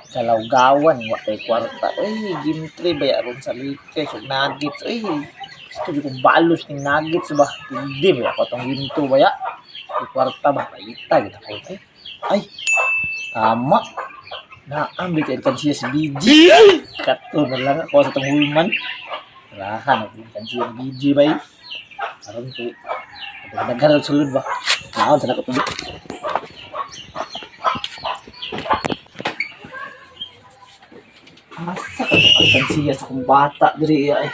Kalawgawan, wa tay kwarta. Uy, game 3 ba aron sa Lakers ug Nuggets. Uy, gusto jud kong balos ning Nuggets ba. Hindi ba ako tong game 2 ba ya? May kwarta ba? Paita gid ako. Ay, ay, tama. Naam, di kay siya si BG. Kato na lang ako sa tong hulman. Rahan, ako siya si BG bay. Aron kay nagdaghan sulod ba? Naon sa nako tubig. Asa ka to alkansiya sa kong bata diri ay.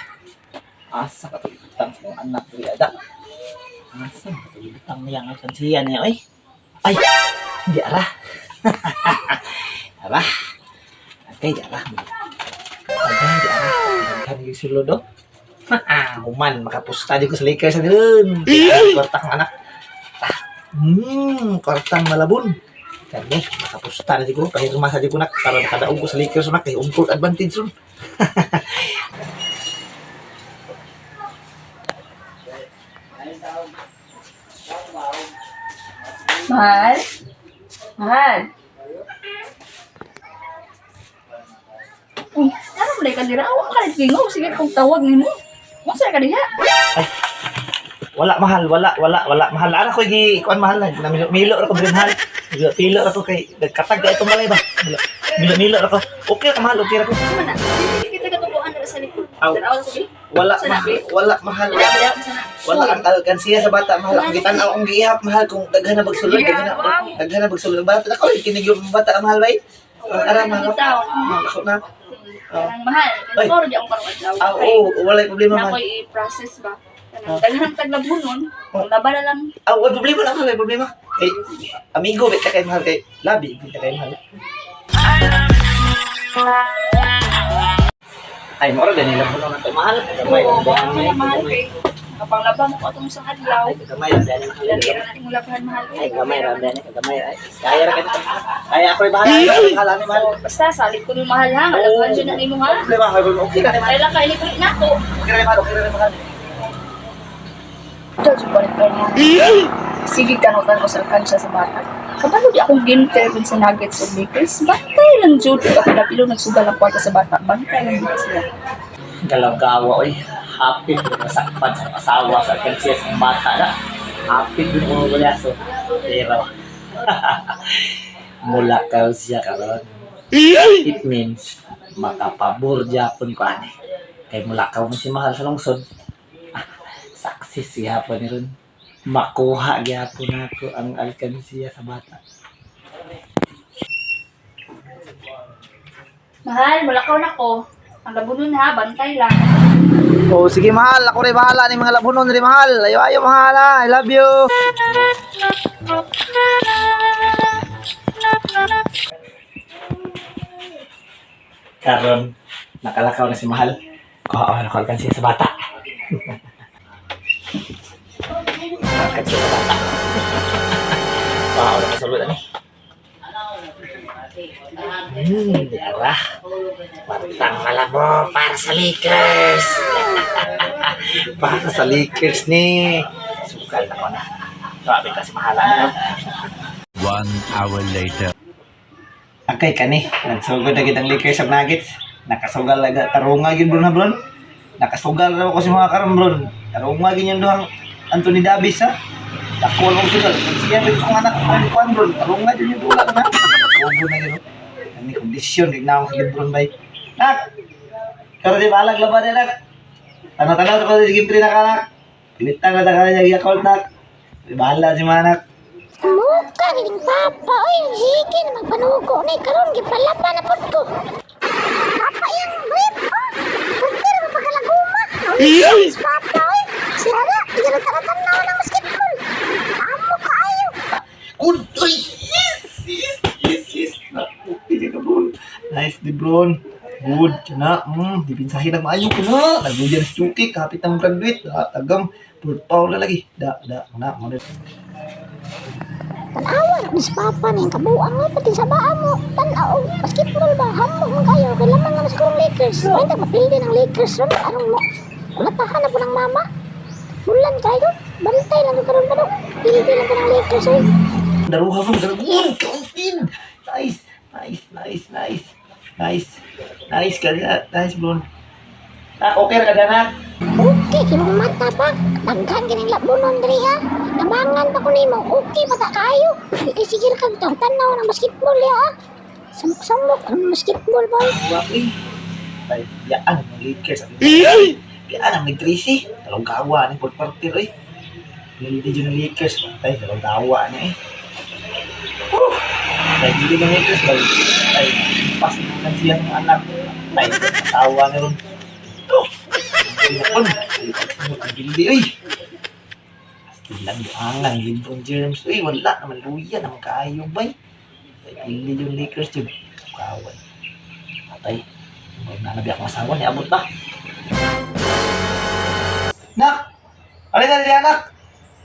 Asa ka to ibutang sa kong anak diri ada. Asa ka to ibutang niya ang alkansiya niya oy. Ay, di ara. Ara. Okay, di ara. Agay, di ara. Daghan yung sulod oh. Human, makapusta di ko sa Lakers sa dun. Kwarta kang anak. Ah, kwartang malabon. Kani, makapusta na di ko. Pahirma sa di ko nak para makadaog ko sa Lakers nak kay home court advantage ron. Mahal? Mahal? Uy, ano mo ka dira? Awa ka rin. Sige, kung tawag nimo. Unsa ka diha? Wala mahal, wala, wala, wala mahal. Ara ko gi kuan mahal na. Milo, milo ra ko diri mahal. Milo, pilo ra ko kay nagkatag kay itong balay ba. Milo, milo, milo ra ko. Okay ra ka mahal, okay ra ko. Unsa man na? Dili kita katubuan dira sa likod. Aw. Tanaw ko bi. Wala Sana, mahal, wala mahal. Wala sana. Wala ang alkansiya sa bata mahal. Ang gitan-aw ang giihap mahal kung daghan na bagsulod, daghan na bagsulod ang bata. Ako kinig yung bata mahal bay. Ang ara mahal. Bitaw. Ako na. Kanang mahal. Ay. Kanang di akong karon adlaw. Ah, oo, wala problema Na mahal. ako'y i-process ba? Kanang daghan taglabunon. Kung laba na lang. Ah, wala problema lang, wala problema. Kay amigo bit ka kay mahal kay labi bit ka kay mahal. Ay, moro din nila puno na tayo mahal. Gamay, Oo, gamay, mahal kay kapanglaba mo ko atong isang adlaw. Ay, gamay ra din mahal. Dali ra na imong labahan mahal. Ay, gamay ra din, gamay. Ay, kaya ra kayo. Kaya ako bahala, ay, bahala ni mahal. Basta salit ko ng mahal ha. Labahan jud na nimo ha. Problema, okay ra ni mahal. Kaya lang kaili ko na ako. Okay ra ni mahal, okay ra ni mahal. Judge ko rin niya. Sige kanutan ko sa alkansya sa bata. Kabalo di akong game termin sa Nuggets o Lakers. Bantay lang jud. Ako napilo nagsugal ang kwarta sa bata. Bantay lang jud sila. Galawgawa oy. Happy ko nasakpan sa asawa sa alkansiya sa bata na. Happy ko mo so. Pero mula ka siya karon. It means makapabor gyapon ko ani. Kay mula ka mo si mahal sa lungsod. Ah, success gyapon ni ron. Makuha gyapon nako ang alkansiya sa bata. Mahal, mulakaw na ko. Ang labunon ha, bantay lang. Oh, sige mahal, ako rin bahala ni mga labunon rin mahal. Ayo ayo mahal, ah. I love you. Karon nakalakaw na si mahal. Kuha na ko alkansiya sa bata. Alkansiya sa bata. Wow, nakasulod ani. Yara. Partang malabo para sa Lakers. Para sa Lakers ni. Sukal na ko na. Grabe kasi mahala na. 1 hour later. Akay kani, nagsugod na gid ang Lakers sa Nuggets. Nakasugal laga tarunga gid bro na bro. Nakasugal ra ko sa mga karon bro. Tarunga gid yung duhang Anthony Davis ha. Dako lang sugal. Siya rin sa anak ko kuan bro. Tarunga jud yung dula na. Sugod na gid. Kani kondisyon gid na ako sa LeBron bay. Nak. Karon di balag laban na nak. Tanaw-tanaw ko sa game 3 na kanak. Pilitang na ta kanya gi-account nak. Di bahala si mga anak. Muka gining papa oy, sige na magpanugo ni karon gipalapa na pud ko. Papa yang brief oh. Punti ra mapakalaguma. Ay, papa oy. Si Hara, igaratan-tanaw ng basketball. Amo kaayo. Good. Uy, yes, yes, yes, yes. Naku, pili ka, Bron. Nice, di Bron. Good. Tiyan dipinsahin ang maayo ko na. Nagluyan si Chuki, kapit ng graduate. Da, tagam. Purt Paul na lagi. Da, da, na, mo na. Tanawa na ni papa ning kabuang oy pati sa baa mo. Tan-aw og basketball ba hamog man kayo kay lamang naman sa karong Lakers. May ta mapildi ng Lakers ron arong mo. Kulatahan na po ng mama. Bulan kayo. Bantay lang ko karon ba do. Pildi lang ko ng Lakers oy. Daruha, Bron. Daruha. Good. Kauntin. Nice, nice, nice, nice. Nice. Nice ka diha. Nice, bro. Nak, okay ra ka diha, nak? Okay, imong mata pa. Daghan kining labunon diri ha. Tabangan pa ko nimo. Okay pa ta kayo. Di kay sige ra kag tanaw ng basketball ya ha. Samok-samok ang basketball boy. Wa, uy. Ay, biyaan ang Lakers. Biyaan ang nag-3. Talong kawa ni fourth quarter, uy. Hindi dyan ang Lakers. Patay, talong kawa niya eh. Whew! Ay, hindi ng Lakers. Ay, ay, pas lang siya ng anak. Ay, asawa na ron. Oh! Hindi na kon. Ang bildi, uy. Astig lang buangan, LeBron James. Uy, wala naman luya naman kaayo, bay. Ay, bildi yung Lakers, yun. Kaway. Patay. Huwag na nabi akong asawa, niabot na. Nak! Alin na niya, anak?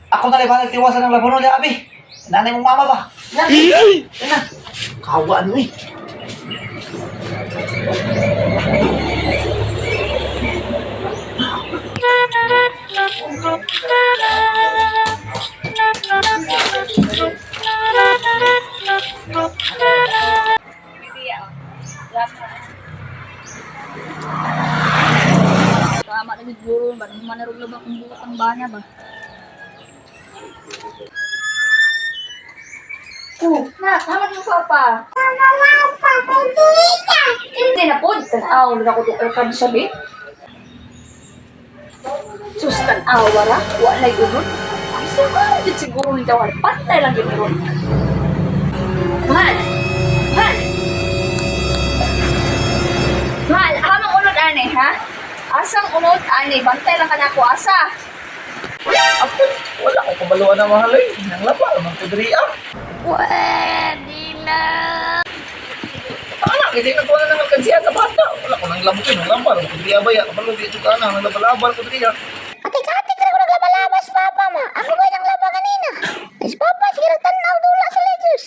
Ako na lang balag tiwasan ng labuno niya, abi. Nanay mong mama ba? Nak! Yan na. Kawa ano eh. Tama na gud guro, ba manarog ba kung buot ang bana ba? Oh, na, tama yung papa. Papa, pwede ka. Hindi na po, tanaw na ako itong alkansya, be. Sus, tanawa ra, wa na'y unod. Ay, siguro, di siguro ni Jawar, pantay lang yun ron. Mahal! Mahal! Mahal, amang unod ane, ha? Asang unod ane, bantay lang ka na ako, asa? Ako, wala ko kabaluan na mahal eh. Nang laba, naman ko diri ah. Pwede na. Anak, kasi nagkuha na ng alkansiya sa bata. Wala ko nang labo ko, nang laba. Ko diri ah, baya. Kabalo, dito ka na. Nang laba-laba ko diri ah. Ate-ate ka ko naglabalabas, papa ma. Ako ba nang laba kanina? Ay, si papa, sige ra tanaw dula sa Lakers.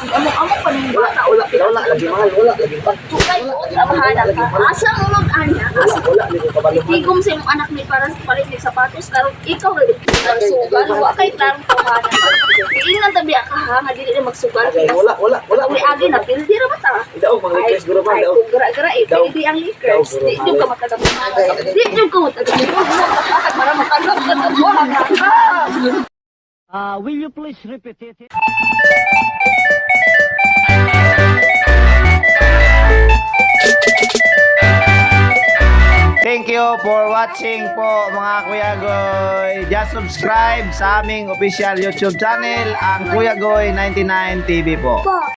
Amok-amok pa ng Wala, bata. wala, wala, lagi mahal, wala, lagi mahal. Ay, mahala ka. Asang unod ane, ha? Wala, Asa wala, lagi kabalo. Tigom sa imong anak ni para sa palit ni sapatos karon ikaw ra gid sugal wa kay klarong tawanan. Iingnan tabi ka ha nga dili na magsugal. Okay, wala, wala, wala. Uli agi na pildi ra ba ta? Daog, mga Lakers, guro ba? Ay, Daog. kung gara-gara eh, Daog. pildi ang Lakers. Daog, guro, Di jud ka matagam. Di jud ka matagam. Para matagam ka ta buha ka. Will you please repeat it? Thank you for watching po, mga Kuya Goy. Just subscribe sa aming official YouTube channel, ang Kuya Goy 99 TV po.